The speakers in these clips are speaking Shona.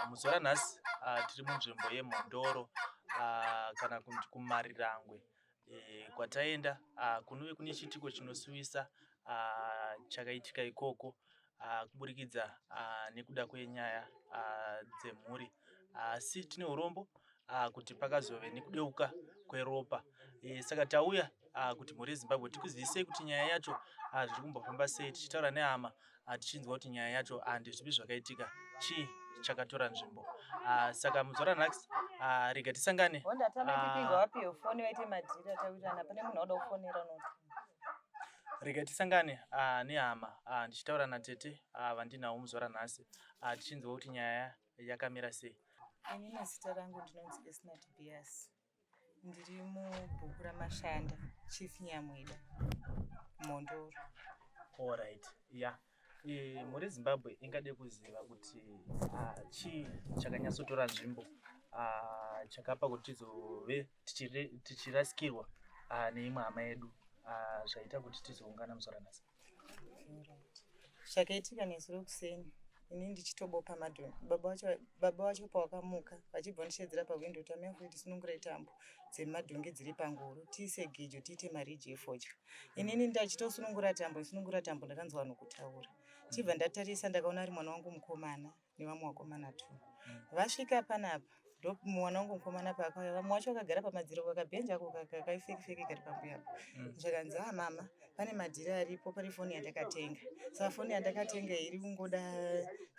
Muzuva ranhasi tiri munzvimbo yeMhondoro kana kuti kuMarirangwe kwataenda kunove kune chiitiko chinosuwisa chakaitika ikoko kuburikidza nekuda kwenyaya dzemhuri. Asi tine urombo kuti pakazove nekudeuka kweropa. Saka tauya kuti mhuri yeZimbabwe tikuzivisei kuti nyaya yacho zviri kumbofamba sei, tichitaura nehama, tichinzwa kuti nyaya yacho ndezvipi zvakaitika, chii chakatora nzvimbo. Saka muzuva ranhasi rega tisangane. Honda tamaitipinga wapiwe foni vaite madhiri atawirirana pane munhu wauda kufonera unoti. Rega tisangane nehama, ndichitaura natete vandinawo muzuva ranhasi, tichinzwa kuti nyaya yakamira sei. Inini zita rangu ndinonzi Esnat Bias. Ndiri mubhuku raMashanda, Chief Nyamweda, Mhondoro. Alright, yeah. Mhuri yeZimbabwe ingade kuziva kuti chii chakanyatsotora nzvimbo chakapa kuti tizove tichirasikirwa neimwe hama yedu, zvaita kuti tizoungana muzuva ranhasi. Zvakaitika nezuro kuseni, ini ndichitobopa madhongi, baba vacho pawakamuka vachibva ndishedzera pahwindo kuti amai kuti sunungurai tambo dzemadhongi dziri pangoro tiise gejo tiite mariji efodya. Inini ndachitosunungura tambo, sunungura tambo, ndakanzwa vanhu kutaura. Chibva ndatarisa, ndakaona ari mwana wangu mukomana nevamwe vakomana two vasvika panapa. Ndo mwana wangu mukomana paakauya, vamwe vacho vakagara pamadziro kakabhenji ako kakaifekifeki kari pambuya apo. Zvakanzi, "Ah mama, pane madhiri aripo, pane foni yandakatenga. Saka foni yandakatenga iri kungoda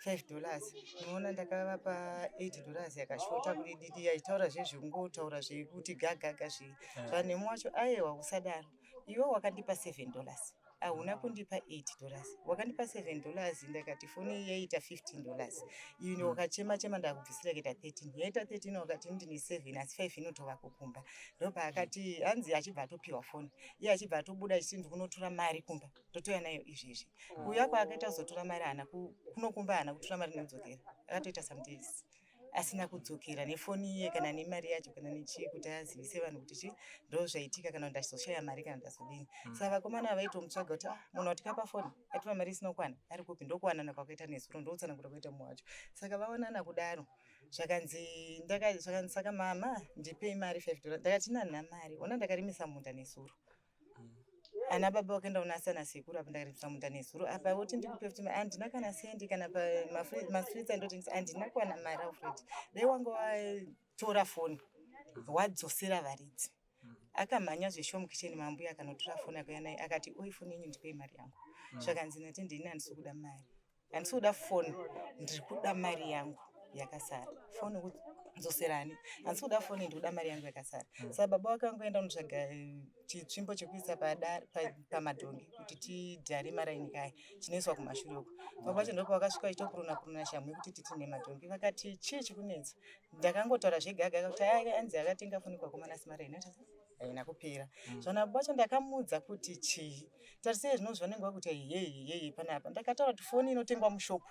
$5. Unoona ndakavapa $8 yakashota kudididi." Achitaura zvezvekungotaura zvekuti gagaga zvii. Zvanhemu wacho, "Aiwa, usadaro iwe, wakandipa $7, hauna kundipa $8, wakandipa $7. Ndakati foni yaita $15, ini wakachema chema, ndakubvisira kuita 13, yaita 13. Wakati ndine 7 asi 5 inotova kukumba." Ndopaakati hanzi achibva atopiwa foni iye, achibva atobuda achiti, "Ndikunotora mari kumba, ndotouya nayo izvezvi." Uyu ako akaita kuzotora mari, haana kunokumba, haana kutora mari nekudzokera. Akatoita some days asina kudzokera nefoni iye kana nemari yacho kana nechii, kuti azivise vanhu kuti chi ndo zvaitika, kana kuti ndachizoshaya mari kana ndazodini. Saka vakomana vaitomutsvaga kuti, "Ah, munhu watikapa foni atipa mari isina kukwana ari kupi?" Ndokuwanana kwakaita nezuro, ndokutsanangura kwaita mumwe wacho. Saka vaonana kudaro, zvakanzi, "Saka mama, ndipei mari $5." Ndakati, "Nana mari, ona ndakarimisa munda nezuro. Ana baba vakaenda kunasana sekuru apa, ndakarimisa munda nezuro apa, voti ndikupe futi mari. Handina kana sendi kana masweets andotengesa, handina kuwana mari. Alfred, dai wanga watora foni wadzosera varidzi." Akamhanya zveshuwa mukicheni mambuya, akanotora foni, akauya naye, akati, "Oi, foni yenyu, ndipei mari yangu." Zvakanzi natende, "Ini handisi kuda mari, handisi kuda foni, ndiri kuda mari yangu yakasara. Foni kudzoserani? Handisi kuda foni, ndiri kuda mari yangu yakasara." Saka baba vake vangoenda kunotsvaga chitsvimbo chekuisa pamadhongi kuti tidhare maraini kaya, chinoiswa kumashure uko. Baba vacho ndopavakasvika vachitopuruna puruna shamhu yekuti titine madhongi. Vakati, "Chii chikunetsa?" Ndakangotaura zvegaga kuti anzi akatenga foni kwakomana asi mari haina kupera. Zvana baba vacho ndakamuudza kuti chii, tarisei zvino zvanenge vakuti yei yei panapa. Ndakataura kuti foni inotengwa mushopu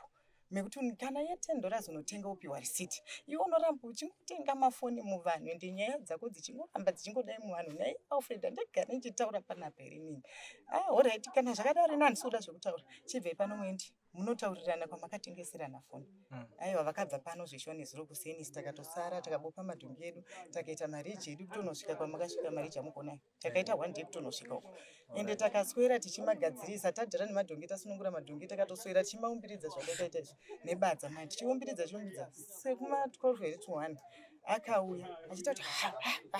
mekuti kana ye$10 unotenga upiwa risiti. Iwe unoramba uchingotenga mafoni muvanhu, ende nyaya dzako dzichingoramba dzichingodai muvanhu. Nhai Alfred, handagara ndichitaura panapa here inini? Ah, alright, kana zvakadaro ini handisi kuda zvekutaura. Chibvei pano muendi munotaurirana kwamakatengeserana foni. Aiwa, vakabva pano zveshuwa nezuro kuseni. Takatosara takabopa madhongi edu, takaita mariji edu kutonosvika kwamakasvika mariji amukuonayo. Takaita one day kutonosvika uko, ende takaswera tichimagadzirisa, tadhara nemadhongi, tasunungura madhongi, takatoswera tichimaumbiridza zvatakaita izvi nebadza mai, tichiumbiridza, tichiumbiridza sekuma 12 here to 1. Akauya achiita kuti ha, ha, ha,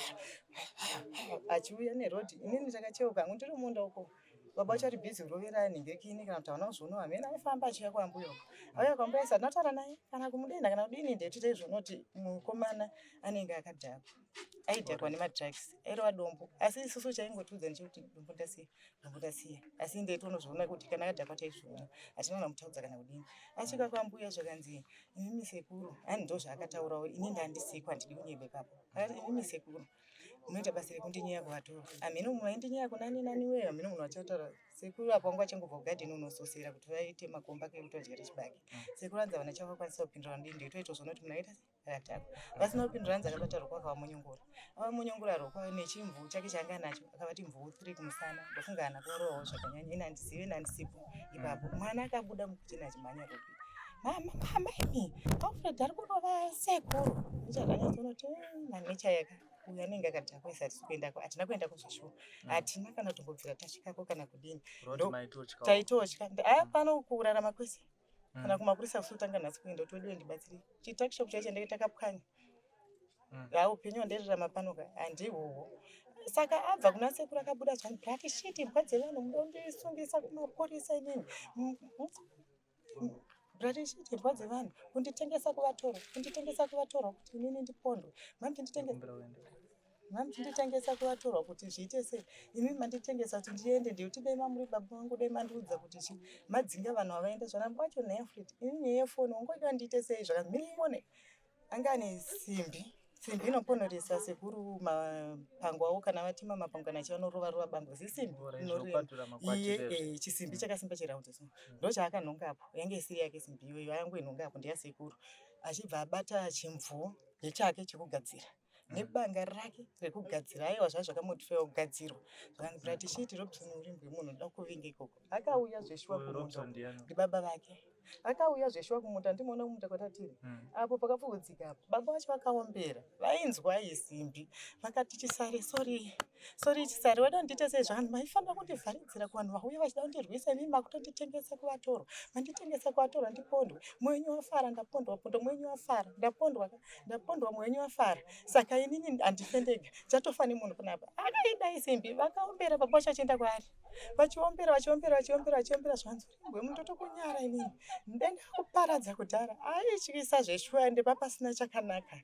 ha, ha, achiuya nerodhi. Inini takacheuka hangu ndiri munda uko, baba vacho ari busy kurovera nhingirikini kana kuti hauna kuzviona hamene. Aifamba achiuya kwambuya uko, auya kwambuya isati ndataura naye kana kumudena kana kudini. Ndetoita izvona kuti mukomana anenge akadhakwa, aidhakwa nemadrugs, airova dombo, asi isusu chaingotiudza ndechekuti dombo ndasiya, dombo ndasiya. Asi ndeitonozviona kuti kana akadhakwa taizviona, hatina kana kumutaudza kana kudini. Asvika kwambuya, zvakanzi, "Imimi sekuru," hani ndo zvaakataurawo, ini ndandisikwa, handidi kunyeba ipapo. Akati, "Imimi sekuru munoita basa rekundinyeya kuvatora, hameno munhu aindinyeya kunani nani weyo, hameno munhu achataura." Sekuru apo vanga vachangobva kugadheni unososera kuti vaite makomba kekuti vadyare chibage. Sekuru anzi havana chavakwanisa kupindura ndii, ndeitoitozvona kuti munhu aita sei, akadhakwa. Vasina kupindura, anzi akabata roko akavamunyungura, avamunyungura roko nechimvuu chake chaanga nacho, akavati mvuu 3 kumusana. Ndofunga haana kuvarovawo zvakanyanya, ini handizive, nandisipo ipapo. Mwana akabuda mukicheni achimhanya ropi. Mama, mama imi, Alfred ari kurova sekuru. Ndichazvanyatsoona kuti manecha yaka uyu anenge akadhakwa isa hatisi kuendako, hatina kuendako zveshuwa. Hatina kana kutombobvira tasvikako kana kudini. Roti maitotyawo. Taitotya. Aya pano kurarama kwese. Kana kumapurisa kusotanga nhasi kuenda kuti weduwe ndibatsirei. Chituckshop chaicho ndenge takapwanya. Ha, upenyu hwandairarama pano ka handihwohwo. Saka abva kuna sekuru akabuda zvanzi black shit, imbwa dzevanhu mudondisungisa kumapurisa inini. Black shit, imbwa dzevanhu, kunditengesa kuvatorwa, kunditengesa kuvatorwa kuti inini ndipondwe. Kumbira uende. Mamunditengesa kuvatorwa kuti zviite sei? Imi manditengesa kuti ndiende, ndikuti dai mamuri baba vangu, dai mandiudza kuti chi madzinga vanhu vavaenda zvanamba wacho naAlfred. Ini nyaya yefoni wangoida ndiite sei zvakamirione. Anga ane simbi, simbi inoponoresa sekuru mapango avo kana vatima mapango kana achivanorova rova bango zisimbi Alright, inorema. zvokwatura Iye makwatira izvi. chisimbi chakasimba cheraundi so. Ndochaakanhonga apo, yange isiri yake simbi iyoyo, ayangoinhonga apo ndeyasekuru. Achibva abata chimvuwo ngechake chekugadzira. Nebanga rake rekugadzira, aiwa zvanga zvakamodifaiwa kugadzirwa. Zvakanzi Brati shit Robson uri mbwe munhu ndoda kuvinga ikoko. Akauya zveshuwa Uyu kumunda. Robson ndiani? Ndibaba vake. Akauya zveshuwa kumunda, ndimuona kumunda kwatatiri. Apo pakapfuudzika apo, baba vacho vakaombera, vainzwa iyi simbi. Vakati Chisare, sorry, sorry Chisare, wada kundiita sei zvakanzi maifanira kundivharidzira kuvanhu vauya vachida kundirwisa imi makutonditengesa kuvatorwa. Manditengesa kuvatorwa ndipondwe. Mwenyu wafara ndapondwa pondo, mwenyu wafara ndapondwa, ndapondwa mwenyu wafara. Saka inini handife ndega, chatofa nemunhu panapa. Akaidai simbi, vakaombera baba vacho vachienda kwaari. Vachiombera, vachiombera, vachiombera, vachiombera zvanzi urimbwe munhu ndotokunyara inini. Ndenda kuparadza kudhara. Aityisa zveshuwa ende papasina chakanaka.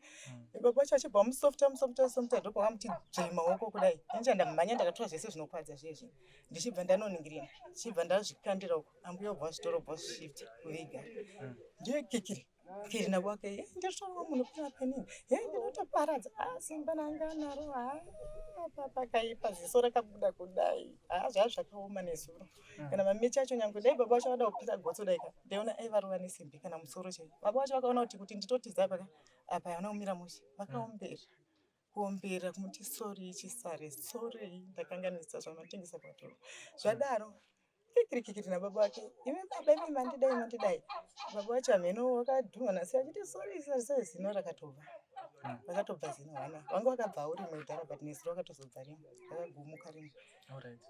Baba vacho vachibva vamusofta, musofta, musofta ndopavamuti dzvee maoko kudai. Inini ndamhanya ndakatora zvese zvinokwadza zvezvi. Ndichibva ndanoningirina, ndichibva ndazvikandira uko. Ambuya vobva vazvitora vobva vazvishifta kuviga. Ndiye kikiri. Kiri nabo wake, "Eh, ndinotorwa munhu panapa inini. Eh, ndinotoparadza. Ah, simba ranga anaro. Ah, apa pakaipa ziso rakabuda kudai. Ah, zvaa zvakaoma nezuro. Kana mamechi acho nyangwe dai baba vacho vada kupira gotso dai ka. Ndaiona aivarova nesimbi kana musoro chaiwo. Baba vacho vakaona kuti kuti nditotiza apa ka. Apa havana kumira mushe. Vakaombera. Kuombera kumuti sorry Chisare, sorry ndakanganisa zvamatengesa kuvatorwa. Zvadaro kikiri kikiri nababa vake, imi baba imi mandidai mandidai. Baba vacho hameno wakadhumwa nasi achiti sorry sorry sorry, zino rakatobva. Rakatobva zino hana. Vanga vakabvawo rimwe kudhara but nezuro rakatozobva rimwe. Rakagumuka rimwe.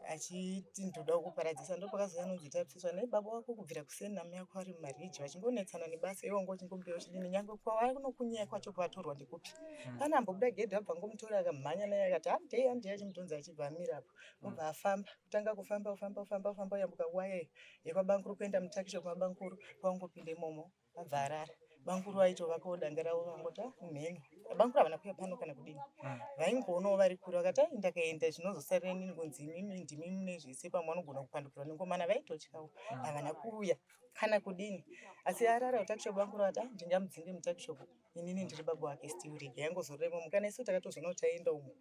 Achiti ndoda kukuparadzisa ndopakazouya anonzi tapfiswa nebaba wako kubvira kuseni namai ako vari mumariji vachingonetsana nebasa iwe wanga uchingombeya uchidini nyangwe kwavari kunokunyeya kwacho kwatorwa ndekupi. Pane ambobuda gedhi abva ngomutora akamhanya naye akati handei handei achimudhonza achibva amira apo. Obva afamba, kutanga kufamba kufamba kufamba kufamba kuyambuka waya yekwaBankuru kuenda mutakishopu maBankuru kwangopinda imomo abva arara. Bankuru aitovakawo danga ravo vangoti ah mheno. Bankuru havana kuuya pano kana kudini. Vaingoonawo vari kure vakati ai ndakaenda zvinozosarira inini kunzi imimi ndimi mune zvese pamwe vanogona kupandukirwa nengomana vaitotyawo. Havana kuuya kana kudini. Asi arara kutakishopu Bankuru vakati ah ndingamudzinge mutakishopu inini ndiri baba wake still rega yangozorora imomo. Kana isu takatozoona kuti taenda umo.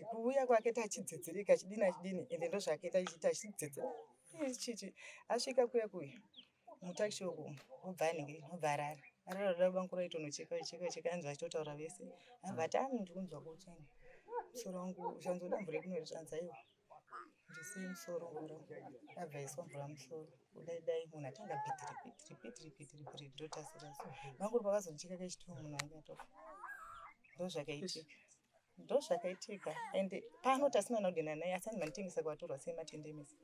Kuuya kwake tachidzedzereka achidini achidini ende ndozvaakaita achidzedzereka. Chichi asvika kuya kuya mutakishopu umu obva anenge obva arara. Arara kuda Bankuru aitonocheka cheka cheka anzi vachitotaura vese. Abva ati ah ndikunzwa kutsva ini. Musoro wangu zvanzi uda mvura yekunwa zvanzi aiwa. Ndisiye musoro mvura. Abva aiswa mvura musoro. Kudai dai munhu atanga repeat repeat repeat repeat repeat ndotasira so. Bankuru pakazocheka kechitwo munhu anga atofa. Ndozvakaitika. Ndozvakaitika. Ende pano tasina kudena naye asi anzi manditengesa kuvatorwa sei matendemesi.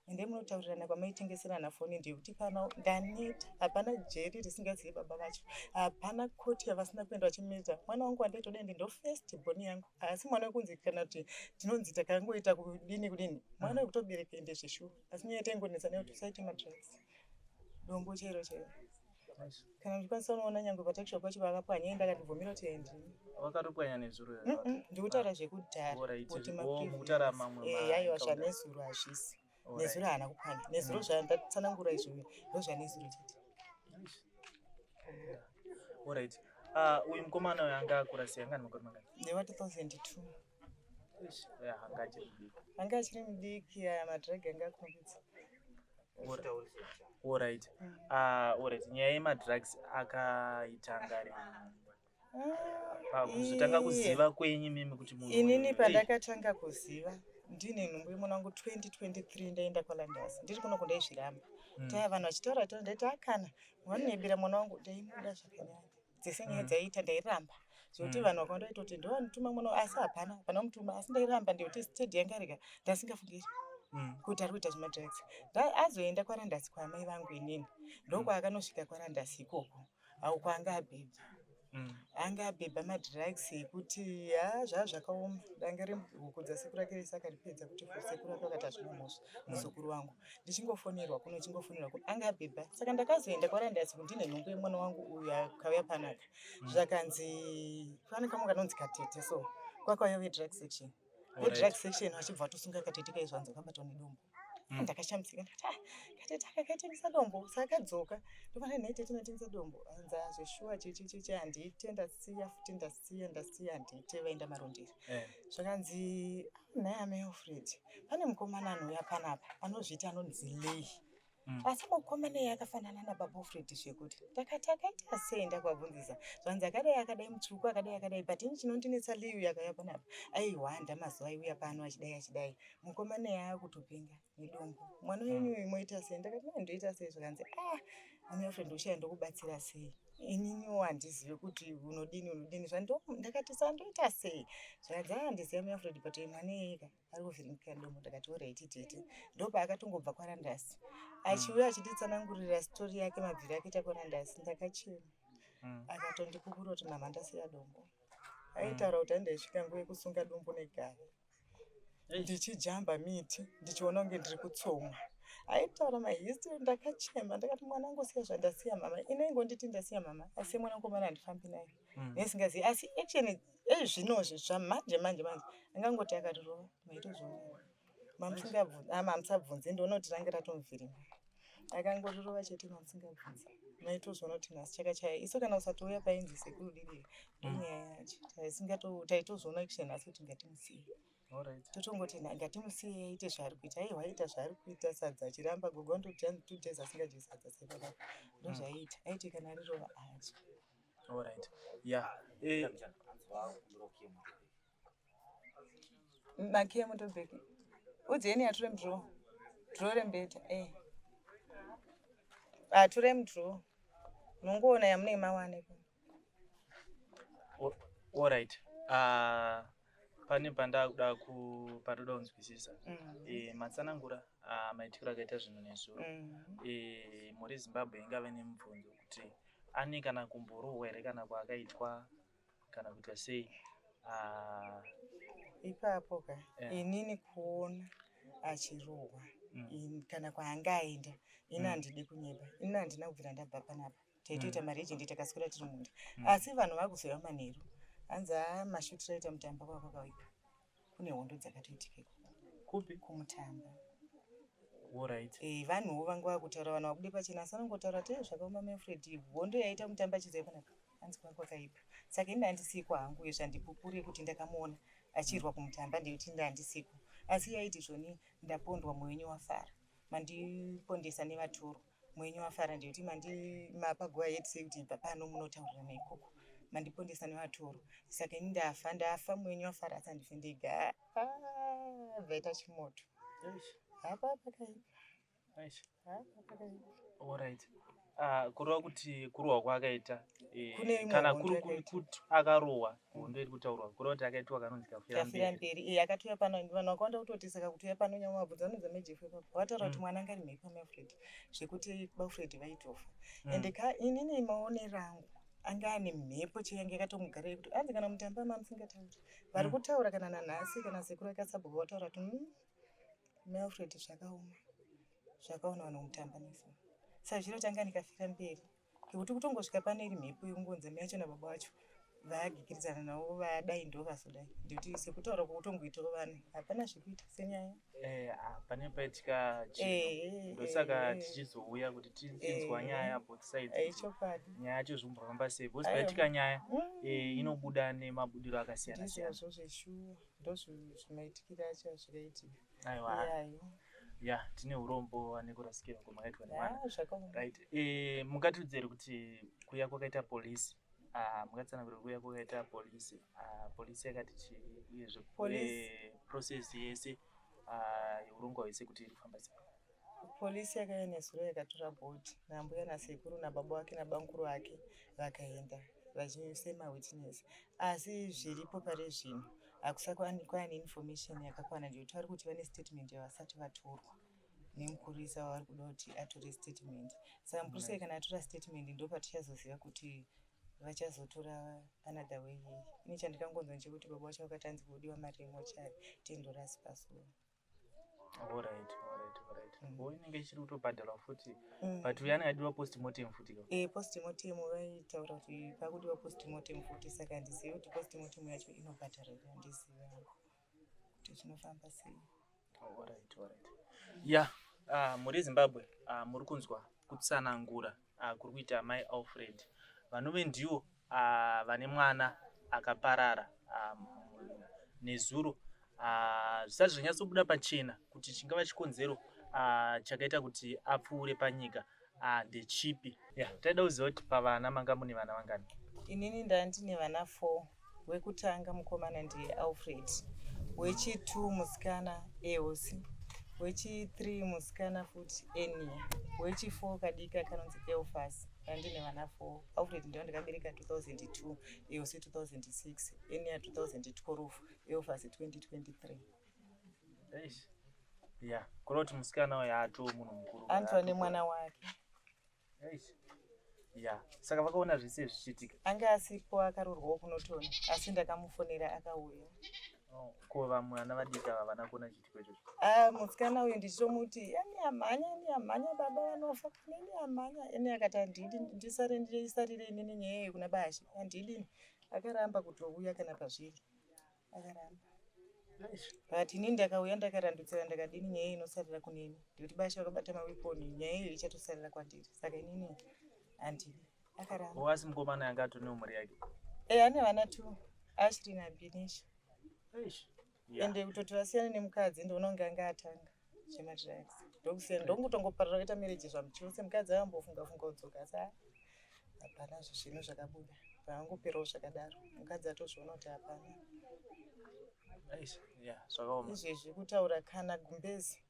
Ende munotaurirana kwamaitengeserana foni ndekuti pano ndaneta. Hapana jeri risingazivi baba vacho. Hapana koti yavasina kuenda vachimirira. Mwana wangu wandaitoda ende ndo first born yangu. Asi mwana wekunzi kana kuti tinonzi takangoita kudini kudini. Mwana wekutobereka ende zveshuwa. Asi nyaya taingonetsa nayo kuti usaite madrugs. Dombo chairo chairo. Kana muchikwanisa unoona nyangwe patakishopu pacho vakapwanya ende akatibvumira kuti endini. Vakatopwanya nezuro here? Ndikutaura zvekudhara. Alright, Kuti oh, maprevious. mukutaura mamwe Aiwa ma-encounter. zvanezuro hazvisi. Alright. Nezuro haana kupwanya. Nezuro zvandatsanangura izvo ndozvanezuro chete. Alright. Uyu mukomana uyu anga akura sei? Anga ane makore mangani? Ndewa 2002. Eish, yeah, anga achiri mudiki. Anga achiri mudiki, aya madrug anga akumbidza. Alright. Alright. Nyaya yemadrugs akaitanga rini? Pakuzotanga kuziva kwenyu imimi kuti munhu Inini uyu- pandakatanga kuziva ndine nhumbu yemwana wangu 2023 ndaenda kwaLandas. Ndiri kuno kundaizviramba. Taya vanhu vachitaura taura ndaiti akana vanonebera mwana wangu ndaimuda zvakanyanya. Dzese nyaya dzaiita ndairamba. Zvekuti vanhu vakawanda vaitoti ndovanotuma mwana asi hapana hapana mutuma asi ndairamba ndekuti steady yanga irika ndasingafungiri kuti ari kuita zvemadrugs. Azoenda kwaRandasi kwaamai vangu inini ndokwaakanosvika kwaRandasi ikoko uko anga abhebha. Anga abhebha madrugs ekuti haa zvaa zvakaoma danga rehuku dzasekuru ake rese akaripedza kuti sekuru ake vakati hazvina mhosva muzukuru wangu ndichingofonerwa kuno chingofonerwa kuno anga abhebha saka ndakazoenda kwaRandasi ndine nhumbu yemwana wangu uyu akauya panaka zvakanzi pane kamwe kanonzi katete so kwakauya vedrug section vedrug section vachibva vatosunga katete kaizvanzi kabatwa nedombo. Ndakashamisika ndikati ah katete aka kaitengesa dombo saka kadzoka ndopane nhai tete matengesa dombo hanzi ah zveshuwa chichichichi handiite ndasiya futi ndasiya ndasiya handiite vaenda marondera. Zvakanzi nhai amai Alfred pane mukomana anouya panapa anozviita anonzi Lee. Asi mukomana iye akafanana nababa Alfred zvekuti ndakati akaita sei ndakavabvunzisa zvanzi akadai akadai mutsvuku akadai akadai but ini chinondinetsa Lee uyu akauya panapa aihwanda mazuva aiuya pano achidai achidai mukomana iye akutopenga nedombo mwana wenyu uyu moita sei ndakati mai ndoita sei zvakanzi ah amai Alfred ndoshaya ndokubatsira sei ininiwo handizive kuti unodini unodini ndakati sa ndoita sei zvakanzi ah handizive amai Alfred but mwana iyeka ari kuvhiringika dombo ndakati alright tete ndopaakatongobva kwaRandasi achiuya achititsanangurira story yake mabviro akaita kwaRandasi ndakachema. Akatondipupura kuti mama ndasiya dombo aitaura kuti handaisvika nguva yekusunga dombo negava ndichijamba miti ndichiona kunge ndiri kutsomwa aitaura mahistory ndakachema ndakati mwana wangu siya zvandasiya mama inaingonditi ndasiya mama asi mwana mukomana handifambi naye nesingazivi asi action ezvinozvi zvamanje manje manje angangoti akatirova maitozviona mamusabvunze ndoona kuti range ratomuvhiringa akangorirova chete mamusingabvunze maitozviona kuti nhasi chakachaya isu kana usatouya painzi sekuru didi ndonyaya yacho taitozoona action nhasi kuti ngatimusiye totongoti ngatimusiye aite zvaari kuita aiwa aita zvaari kuita sadza achiramba gogo andoti 2 days asingadyi sadza sebaba ndozvaiita aiti kana arirova adya. Alright. Yeah. Makiya motobheki udzeni ature mudhro dhro rembeta ature mudhro munongoona yamunenge mawana ipo. Alright. Pane pandakuda pandoda kunzwisisa. Matsanangura maitikiro akaita zvinhu nezuro. Mhuri yeZimbabwe ingave nemubvunzo kuti ane kana kumborohwa here kana kwaakaitwa kana kuita sei. Ipapo ka inini kuona achirohwa kana kwaanga aenda ini handidi kunyeba ini handina kubvira ndabva panapa taitoita marejendi takaswera tiri munda asi vanhu vakuzouya manheru hanzi haa mashutiro aita mutamba kwava kwakaipa kune hondo dzakatoitika ikoko Kupi? Kumutamba. Alright. Vanhuwo vanga vakutaura vanhu vabude pachena asi vanongotaura kuti zvakaoma Manfred hondo yaita mutamba achizouya panapa hanzi kwanga kwakaipa saka ini handisiko hangu izvi handipupuri kuti ndakamuona achirwa kumutamba ndekuti ini handisiko asi yaiti zvoni ndapondwa mwenyu wafara mandipondesa nevatorwa mwenyu wafara ndekuti mapa go ahead sei kuti ibva pano munotaurirana ikoko mandipondesa nevatorwa saka ini ndafa ndafa mwenyu wafara asi handife ndega bvaita chimoto hapa pakaipa hapa pakaipa. Alright. Kureva kuti kurohwa kwaakaita kana kuri kuti akarohwa hondo iri kutaurwa kureva kuti akaitwa kanonzi kafira mberi akatouya pano vanhu vakawanda kutoti saka kutouya pano nyamwe mabvunzo anonzi majefu ipapo vataura kuti mwana anga ari mhepo maFred zvekuti baFred vaitofa ende inini maonero angu anga ane mhepo chaiyange yakatomugara yekuti anzi kana mutamba mamusingatauri vari kutaura kana nanhasi kana sekuru akasabhuka vataura kuti maFred zvakaoma zvakaona vanhu mutamba nesu saka zviro tanga ndikafira mberi ngekuti kutongosvika pane iri mhepo yekungonzi mai vacho nababa vacho vagikiridzana navo vadai ndo vazodai ndikuti sekutaura kwokutongoitawo vanhu hapana zvekuita senyaya. Pane paitika chinhu ndosaka tichizouya kuti tinzwa nyaya both sides. Chokwadi. Nyaya yacho zvikumbofamba sei because paitika nyaya inobuda nemabudiro akasiyana siyana. Ndizvozvo zveshuwa ndozvimaitikiro acho azvikaitika. Aiwa. Ya tine urombo nekurasikirwa kwamakaitwa nemwana. Zvakaoma. Right. Mungatiudzire kuti kuuya kwakaita polisi mungatsanangura kuuya kwakaita polisi polisi yakati chii uyezve process yese yeurongwa hwese kuti iri kufamba sei. Polisi yakauya nezuro yakatora body nambuya nasekuru nababa wake nabamukuru vake vakaenda vachisema witness. Asi zviripo pari zvino hakusati kwaane information yakakwana nekuti vari kuti vane statement yavasati vatorwa nemupurisa wavari kuda kuti atore statement. Saka mupurisa kana atora statement ndopatichazoziva kuti vachazotora another way yei. Ini chandikangonzwa ndechekuti baba vacho vakati hanzi kudiwa mari yemochari $10 pazuva. Alright. Oh, inenge ichiri kutobhadharwa futi? But uyo anenge adiwa postmortem futi ka? E, postmortem vaitaura kuti pakudiwa postmortem futi, saka handizivi kuti postmortem yacho inobhadhara here, handizivi hangu kuti zvinofamba sei. Alright. Yeah, muri Zimbabwe, muri kunzwa kutsanangura kuri kuita mai Alfred vanove ndivo vane mwana akaparara nezuro. Zvisati zvanyatsobuda pachena kuti chingava chikonzero chakaita kuti apfuure panyika ndechipi. Yeah, taida kuziva kuti pavana manga mune vana vangani? Inini ndandine vana 4. Wekutanga mukomana ndiye Alfred, wechi2 musikana Eosi, wechi3 musikana futi Enia, wechi4 kadika kanonzi Elfas. Ndandine vana 4. Alfred ndiwo ndakabereka 2002, Eosi 2006, Enia 2012, Elfas 2023. Eish. Yeah, kureva kuti musikana uyu atoo munhu mukuru? Anotova nemwana wake. Eish. Yeah, saka vakaona zvese zvichiitika? Anga asipo, akaroorwawo kunotoni, asi ndakamufonera akauya. Oh, ko vamwe vana vadiki ava havana kuona chiitiko ichocho? Ah, musikana uyu ndichitomuti eni amhanya, eni amhanya, baba vanofa, eni amhanya. Eni akati handidi, ndisare, ndisarire inini nyaya iyi kuna bashe, handidi. Akaramba kutouya kana pazviri, akaramba. But inini ndakauya, ndakarandutsira, ndakadini, nyaya iyi inosarira kunini ndikuti bashe vakabata maweapon, nyaya iyo ichatosarira kwandiri, saka inini handidi. Akaramba. O, asi mukomana yanga atone mhuri yake? E, ane vana two, Ashri naBinisha. Eish. Yeah. Ende kutoti vasiyane nemukadzi, ndoona kunge anga atanga zvemadrugs, ndokusiyana, ndokutongoparira kuita marriage zvamuchose. Mukadzi akambofunga funga kudzoka, asi hapana zvinhu zvakabuda, paangoperawo zvakadaro, mukadzi atozviona kuti hapana. Eish. Yeah, zvakaoma. Izvezvi kutaura kana gumbezi,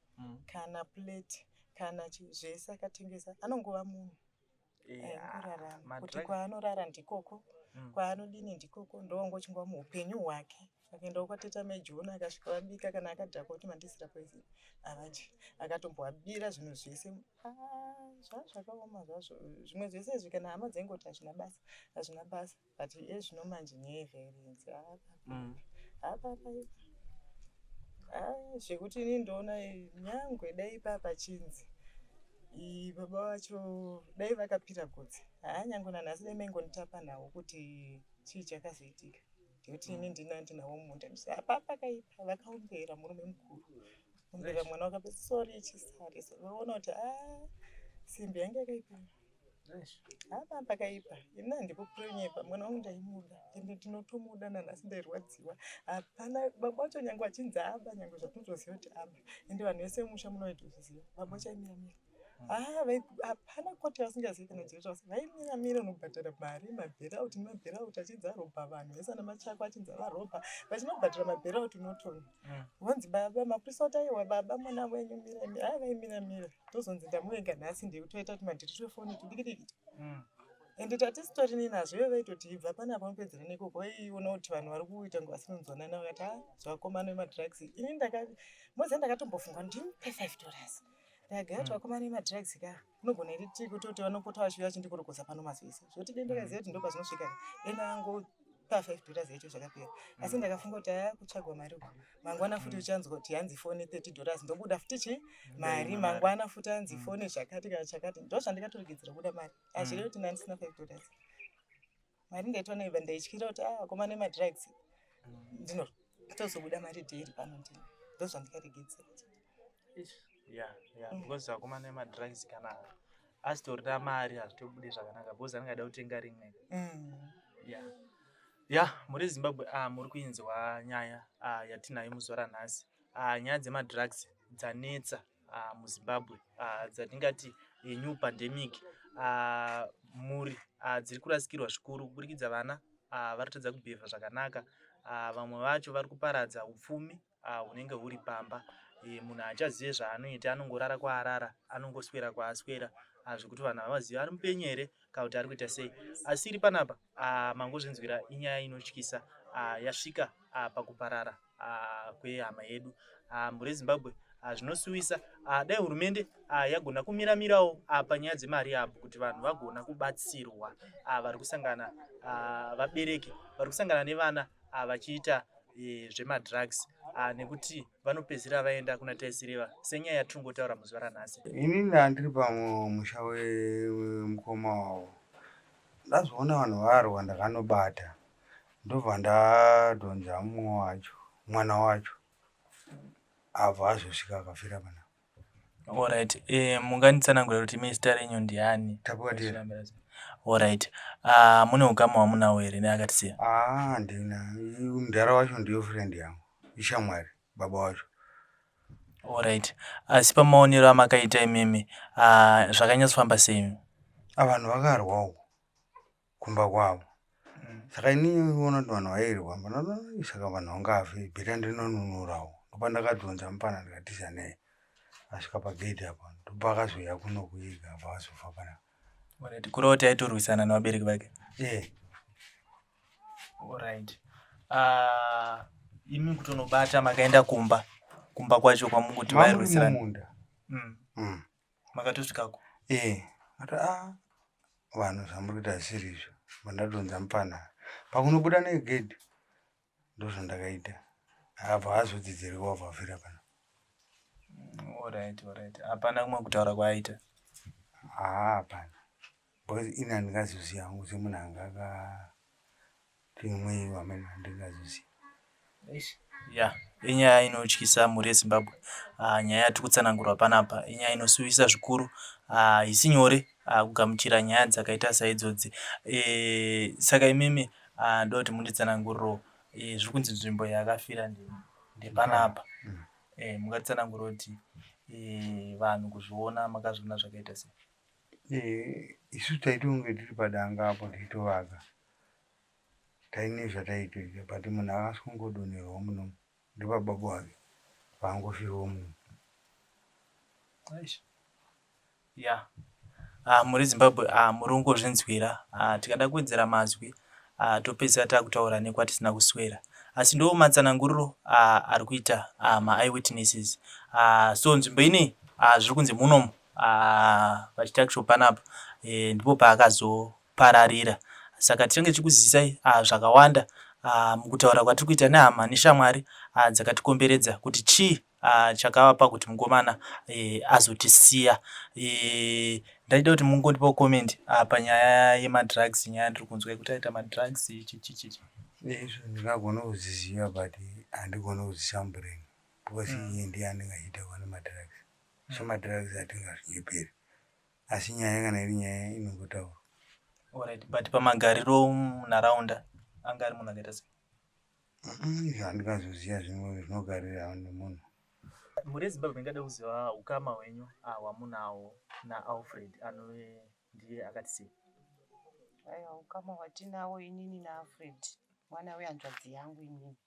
kana plate, kana zvese akatengesa, anongova munhu aingorarama kuti kwaanorara ndikoko, kwaanodini ndikoko, ndowongochingova muupenyu hwake. Akaendawo kwateta Mejona, akasvika vabika, kana akadhakwa kuti mandisira poison avadyi. Akatombovabira zvinhu zvese. Ah, zvazvakaoma zvazvo. Zvimwe zvese izvi kana hama dzaingoti hazvina basa, hazvina basa, but ezvino manje nyaya yeviolence hapapaipa zvekuti ini ndoona nyangwe dai papa chinzi baba vacho dai vakapira gotsi, haa, nyangwe nanhasi dai maingonditapa nhau kuti chii chakazoitika, ndekuti ini ndina ndinawo mumunda ndisi apa pakaipa, vakaombera murume mukuru, ombera mwana wakape sorry chisari, vaona kuti a simbi yange yakaipa. Hapa pakaipa. Ini handikupuronyepa, mwana wangu ndaimuda, ende ndinotomuda nanhasi. Ndairwadziwa, hapana baba vacho nyange vachinzi aba, nyange zvatinotoziva kuti aba, ende vanhu vese mumusha munoitozviziva, baba vacho aimiramira. Ah, hapana koti vasingazivi kana jesu vaimiramira unobhadhara mari mabailout nemabailout, achinzi arobha vanhu vese ana machako, achinzi avarobha, vachinobhadhara mabailout unotoni vonzi baba mapurisa kuti aiwa baba mwana wenyu miramira. A vaimiramira, tozonzi ndamuvenga nhasi, ndekutoita kuti madhiri twefoni tudikidiki. Ende tatisitori nazvo, ivo vaitoti ibva panapa unopedzera nekoko. Vaiona kuti vanhu vari kuita kunge vasinonzwanana, vakati a zvakomana vemadrugs. Ini moziva ndakatombofunga ndimupe $5, ndagaya kuti vakomana vemadrugs ka unogona iri tiri kutoti vanopota vachiuya vachindikorokoza pano mazuva zvoti dai ndakaziva kuti ndopazvinosvika, dai ndangopa $5 yacho, zvakapera. Asi ndakafunga kuti aya kutsvagwa mari uku, mangwana futi uchanzwa kuti hanzi foni $30, ndobuda futi chi mari, mangwana futi hanzi foni zvakati kana chakati, ndo zvandikatorigedzera kubuda mari. Hazvirevi kuti ndandisina $5, mari ndaitona iba, ndaityira kuti a vakomana vemadrugs ndinotozobuda mari dheri pano, ndini ndo zvandikaregedzera. Yeah, because vakomana vemadrugs kana asitorina mari hazvitobudi zvakanaka, because anenge ada kutenga rimwe. Yeah, muri Zimbabwe, muri kuinzwa nyaya yatinayo muzuva ranhasi. Nyaya dzemadrugs dzanetsa muZimbabwe, dzatingati new pandemic. Mhuri dziri kurasikirwa zvikuru kuburikidza vana vari kutadza kubhevha zvakanaka. Vamwe vacho vari kuparadza upfumi hunenge huri pamba. Munhu haachazive zvaanoita, anongorara kwaarara, anongoswera kwaaswera, zvekuti vanhu havazivi ari mupenyu here kana kuti ari kuita sei. Asi iri panapa mangozvinzwira, inyaya inotyisa yasvika pakuparara kwehama yedu. Mhuri yeZimbabwe, zvinosuwisa. Dai hurumende yagona kumiramirawo panyaya dzemari apo kuti vanhu vagona kubatsirwa vari kusangana, vabereki vari kusangana nevana vachiita zvemadrugs, nekuti vanopedzisira vaenda kuna taisireva senyaya yatiri kungotaura muzuva ranhasi. Inini ndandiri pamusha wemukoma wavo, ndazoona vanhu varwa, ndakanobata, ndobva ndadhonza mumwe wacho, mwana wacho abva azosvika akafira panapa. Alright, munganditsanangurira kuti imi zita renyu ndiani? Tapuwatira. Alright, mune ukama hwamunawo here neakatisiya? Aa, handina. Mudhara wacho ndiyo friend yangu, ishamwari baba wacho. Alright, asi pamaonero amakaita imimi, zvakanyatsofamba sei? Vanhu vakarwa uko kumba kwavo, saka inini ona kuti vanhu vairwa, saka vanhu vangafe, better ndinonunurawo. Ndopandakadhonza mupana, ndikatiza naye, asvika pagedhi apa, ndopakazouya kuno kuiga, abva azofa panapa. Alright, kureva kuti aitorwisana nevabereki vake? E. Alright, imi kutonobata makaenda kumba kwacho kwamunguti vairwisana? Mumunda. Makatosvikako? E, ati a vanhu zvamuri kuita zvisiri izvo, bandadhonza mupana pakunobuda negedhi, ndozvandakaita, abva azodzidzirwa, abva afira pana. Alright, hapana kumwe kutaura kwaaita? Haa, hapana, because ini handingazoziva hangu semunhu anga akati mweyi wamene, handingazoziva. Ya, inyaya inotyisa, mhuri yeZimbabwe. Nyaya yatiri kutsanangurwa panapa inyaya inosuwisa zvikuru. Haisi nyore kugamuchira nyaya dzakaita saidzodzi. Saka imimi ndoda kuti munditsanangurirewo, zviri kunzi nzvimbo yaakafira ndepanapa. Mungatitsanangurira kuti vanhu kuzviona makazviona zvakaita sei? Isu taitonge tiri padanga apo tichitovaka, taine zvataitoita, but munhu akasongodonherwa munomu, ndipababa wake paangofirawo munomu. Ya, mhuri yeZimbabwe, muri kungozvinzwira. Tikada kuwedzera mazwi, topedzisira taakutaura nekwatisina kuswera, asi ndo matsananguriro ari kuita maeyewitnesses. So nzvimbo inei, zviri kunzi munomu pachitakishopu panapa ndipo paakazopararira. Saka tichange tichikuzisai zvakawanda mukutaura kwatiri kuita nehama neshamwari dzakatikomberedza kuti chii chakavapa kuti mukomana azotisiya. Ndaida kuti mungondipawo comment panyaya yemadrugs, nyaya yandiri kunzwa yekuti aita madrugs, chichichichi. Izvo ndingagona kuzviziva, but handigoni kuzviisa mubrain, because iye ndiye anenge achiita nemadrugs. So madrugs hatingazvinyeperi, asi nyaya kana iri nyaya inongotaurwa. Alright, but pamagariro munharaunda anga ari munhu akaita sei? Izvo handingazoziva, zvimwe zvinogarira nemunhu. Mhuri yeZimbabwe ingada kuziva ukama hwenyu hwamunawo naAlfred anove ndiye akatisiya. Aiwa, ukama hwatinawo inini naAlfred, mwana wehanzvadzi yangu inini.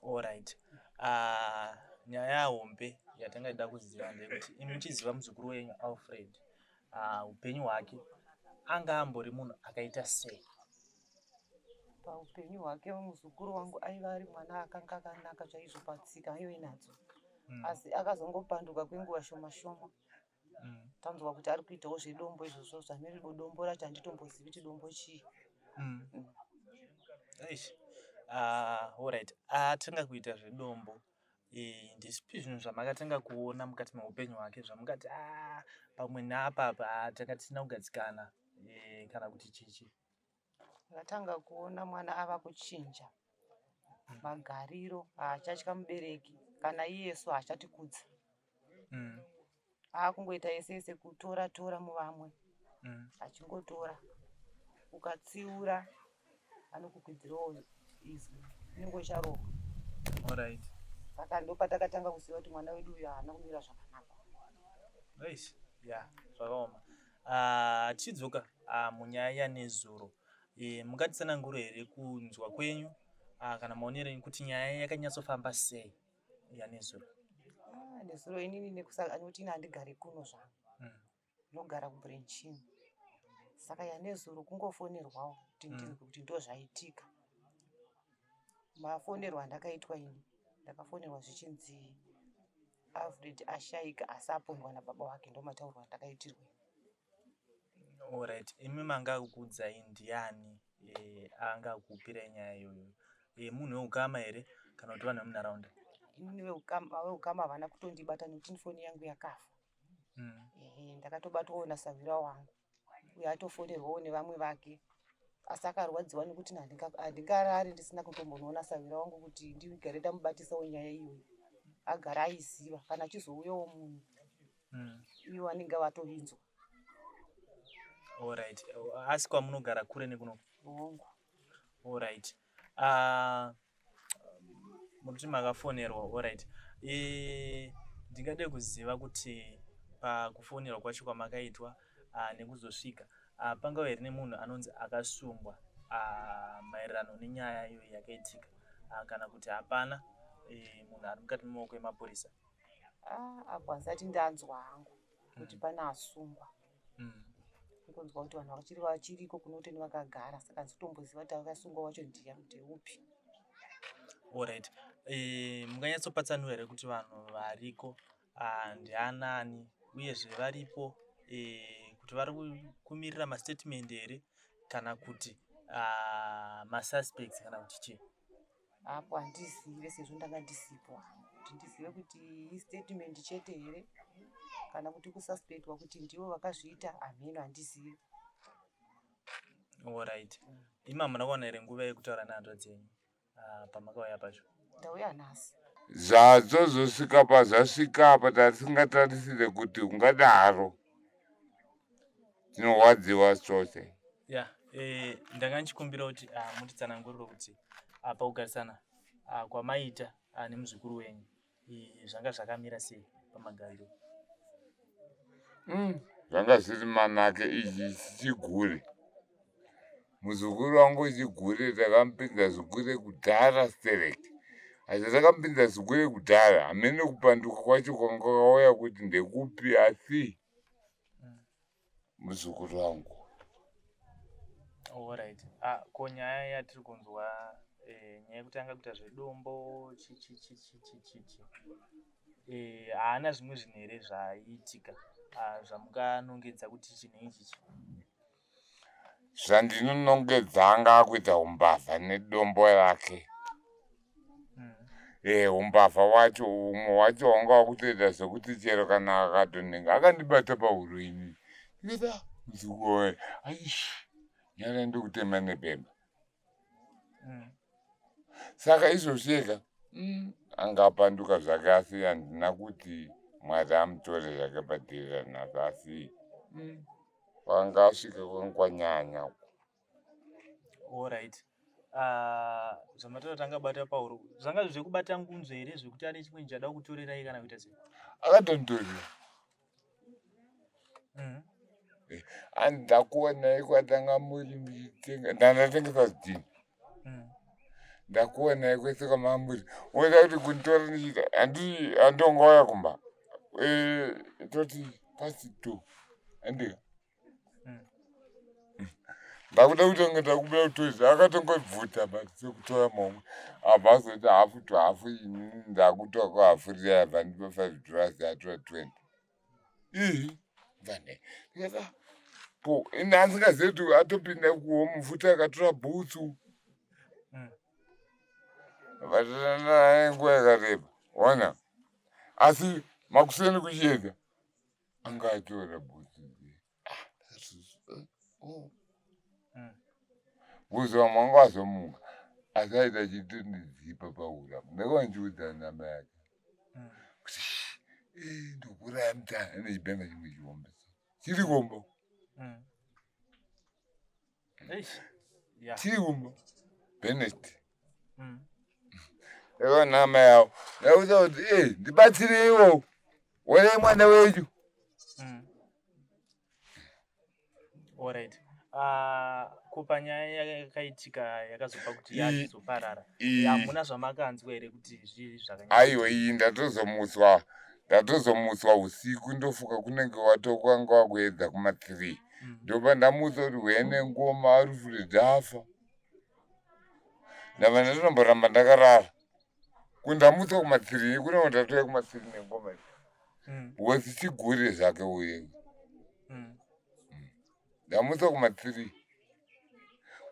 Alright, nyaya hombe yatanga ida kuziva ndeyekuti imi muchiziva muzukuru wenyu Alfred, upenyu hwake anga ambori munhu akaita sei? Paupenyu hwake muzukuru wangu aiva ari mwana akanga akanaka chaizvo patsika aive nadzo, asi akazongopanduka kwenguva shoma shoma. Tanzwa kuti ari kuitawo zvedombo izvozvo, zvamiri dombo racho handitombozivi kuti dombo chii. Eish. Alright, atanga kuita zvedombo, ndezvipi zvinhu zvamakatanga kuona mukati meupenyu hwake zvamungati pamwe neapapa tanga tisina kugadzikana, kana kuti chichi? Ndakatanga kuona mwana ava kuchinja magariro, haachatya mubereki, kana iyesu haachatikudza. Aakungoita yese yese, kutora tora muvamwe, achingotora. Ukatsiura anokukwidzirawo izwi, unenge ucharohwa. Saka ndopatakatanga kuziva kuti mwana wedu uyu haana kumira zvakanaka. Eish, ya, zvakaoma. Tichidzoka munyaya yanezuro, mungatitsanangura here kunzwa kwenyu kana maonero enyu kuti nyaya yakanyatsofamba sei? Yanezuro? Ah, nezuro inini nekuti ini handigari kuno zvangu. Ndinogara kuBrenchini. Saka yanezuro kungofonerwawo kuti ndinzwe kuti ndozvaitika. Mafonerwo andakaitwa ini, ndakafonerwa zvichinzi Alfred ashaika asi apondwa nababa wake ndomatauriro andakaitirwa ini. Alright, imi manga akukuudzai ndiani anga akukupirai nyaya iyoyo? Munhu weukama here kana kuti vanhu vemunharaunda? Inini veukama havana kutondibata nekuti foni yangu yakafa. Ehe, ndakatobatwawo nasahwira wangu uyo atofonerwawo nevamwe vake asi akarwadziwa nekuti handingarari ndisina kutombonoona sahwira wangu kuti ndigare ndamubatisawo nyaya iyoyo agara aiziva kana achizouyawo munhu ivo vanenge vatoinzwa. Alright, asi kwamunogara kure nekuno? Hongu. Alright. Mukuti makafonerwa, alright. Ndingade kuziva kuti pakufonerwa kwacho kwamakaitwa nekuzosvika pangava here nemunhu anonzi akasungwa maererano nenyaya iyoyi yakaitika kana kuti hapana munhu ari mukati memaoko emapurisa? Ah, apo handisati ndanzwa hangu kuti pane asungwa. Kungonzwa kuti vanhu vachiri vachiriko kunoteni vakagara saka handisi kutomboziva kuti akasungwa wacho ndiani ndeupi. Alright. Munganyatsopatsanura here kuti vanhu variko ndianani uyezve varipo kuti vari kumirira mastatement here kana kuti masuspects kana kuti chii? Apo handizive sezvo ndanga ndisipo hangu kuti ndizive kuti istatement chete here kana kuti kususpectwa kuti ndivo vakazviita hameno handizivi. Alright. Imi hamuna kuwana here nguva yekutaura nehanzvadzi yenyu pamakauya pacho? Ndauya nhasi. Zvazozosvika pazvasvika apa tasingatarisire kuti ungadaro. Tinorwadziwa chose. Ya, ndanga ndichikumbira kuti mutitsanangurire kuti pakugarisana kwamaita nemuzukuru wenyu zvanga zvakamira sei pamagariro? Zvanga zviri manake ichi chigure. Muzukuru wangu chigure takamupinza zvigure kudhara stereki. Asi takamupinza zvigure kudhara hameno kupanduka kwacho kwanga kwakauya kuti ndekupi asi muzukuru wangu. Alright. Ko nyaya yatiri kunzwa nyaya yekuti anga kuita zvedombo chi chi chi chi chi chi chi. Haana zvimwe zvinhu here zvaiitika zvamukanongedza kuti chinhu ichi chi? Zvandinonongedza anga akuita umbavha nedombo rake. Umbavha wacho umwe wacho wanga wakutoita zvekuti chero kana akatonhenga akandibata pahuro ini. Ndikati muzukuru waye aish nyara ndikutema nebhemba. Saka izvozvi ega anga apanduka zvake asi handina kuti Mwari amutore zvake padhiri ranhasi asi kwanga asvika kwanga kwanyanya. Alright. Zvamataura kuti angabata pahuro zvanga zvekubata ngunzo here zvekuti ane chimwe chada kutorerai kana kuita sei? Akatonditorera. Ndakuonai kwatanga muri muchitenga ndandatengesa zvidhina. Ndakuonai kwese kwamamuri woda kuti kunditora ndichiita handongauya kumba toti past 2 andika ndakuda kutonga ndakubuda kutoita akatongobvuta but sekutora momwe abva azoita hafu to hafu ini ndakutora kuhafu riya abva ndipa $5 atora 20 ii vane ndikati po ini asingazivi kuti atopinda kuhomu futi akatora bhutsu vatatana nguva yakareba ona asi makuseni kuchiedza anga atora bhutsu. Bvunzo vamwe vanga vazomuka asi aita achitondidzipa pahuro apo ndakava ndichiudza nama yake kuti ndokuuraya mutana nechibhemba chimwe chihombe chiri kumba chiri kumba Bennet ndakaona nama yavo ndakuudza kuti ndibatsireiwo onai mwana wenyu. Alright. Ah, ko panyaya yakaitika yakazopa kuti yazoparara hamuna zvamakanzwa here kuti zvii zvakanyanya Aiwa, iyi ndatozomutswa, ndatozomutswa usiku. Ndofuka kunenge watokanga wakuedza kuma3. Ndopa ndamutswa kuti huya nengoma, Alfred afa. Ndabva ndatonomboramba ndakarara. Kundamutswa kuma3 kunenge ndatouya kuma3 nengoma iyi because chigure zvake uye. Ndamutswa kuma3,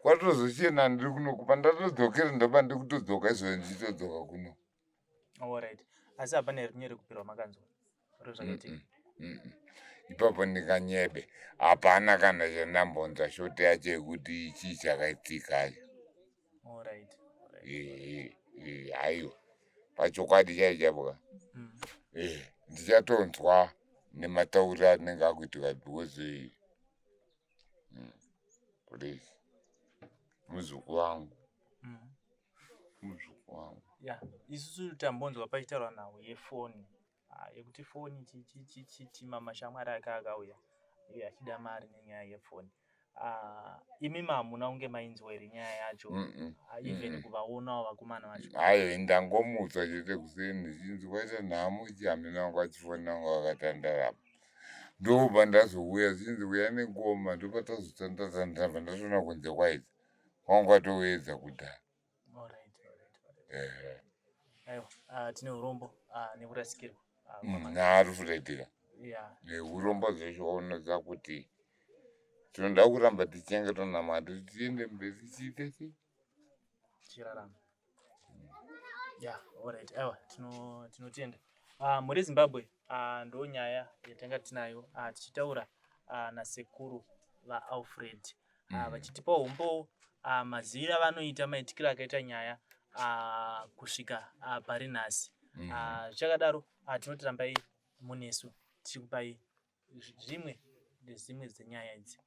kwatozochena ndiri kunoku. Pandatodzokera, ndopa ndiri kutodzoka izvozvo, ndichitodzoka kuno. Alright, asi hapana here rekupirwa makanzwa ro zvakaitika? Ipapo ndinganyebe, hapana kana chandambonzwa short yacho yekuti chii chakaitikayo. Aiwa, pachokwadi chai chaipo. Ndichatonzwa nematauriro anenge akuitika because please, muzuku wangu, muzuku wangu. Ya, isusu tambonzwa pachitaurwa nhau yefoni, yekuti foni chichichichichi, mashamwari ake akauya iye achida mari nenyaya yefoni. Ah, imi hamuna kunge mainzwa here nyaya yacho? Ah, even kuvaonawo vakomana vacho? Aiwa, ndangomutswa chete kuseni chinzi kwaita nhamo, chihamina wangu achifonera, wangu akatandarapo. Ndobva ndazouya chinzi uya nengoma. Ndopatazotandazandabva ndatoona kunze kwaidza, kwangu kwatouedza kudhara. Alright. Aiwa, tine urombo nekurasikirwa naAlfredika. Neurombo zvechiona kuti tinoda kuramba tichichengetwa namwari kuti tiende mberi, tichiite chii? Tichirarama. Ya, alright. Aiwa, tinotenda. Mhuri yeZimbabwe, ndo nyaya yatanga tinayo, tichitaura nasekuru vaAlfred, vachitipawo umbowo, maziviro avanoita maitikiro akaita nyaya kusvika pari nhasi. Zvichakadaro, tinoti rambai munesu, tichikupai zvimwe nezvimwe dzenyaya idzi.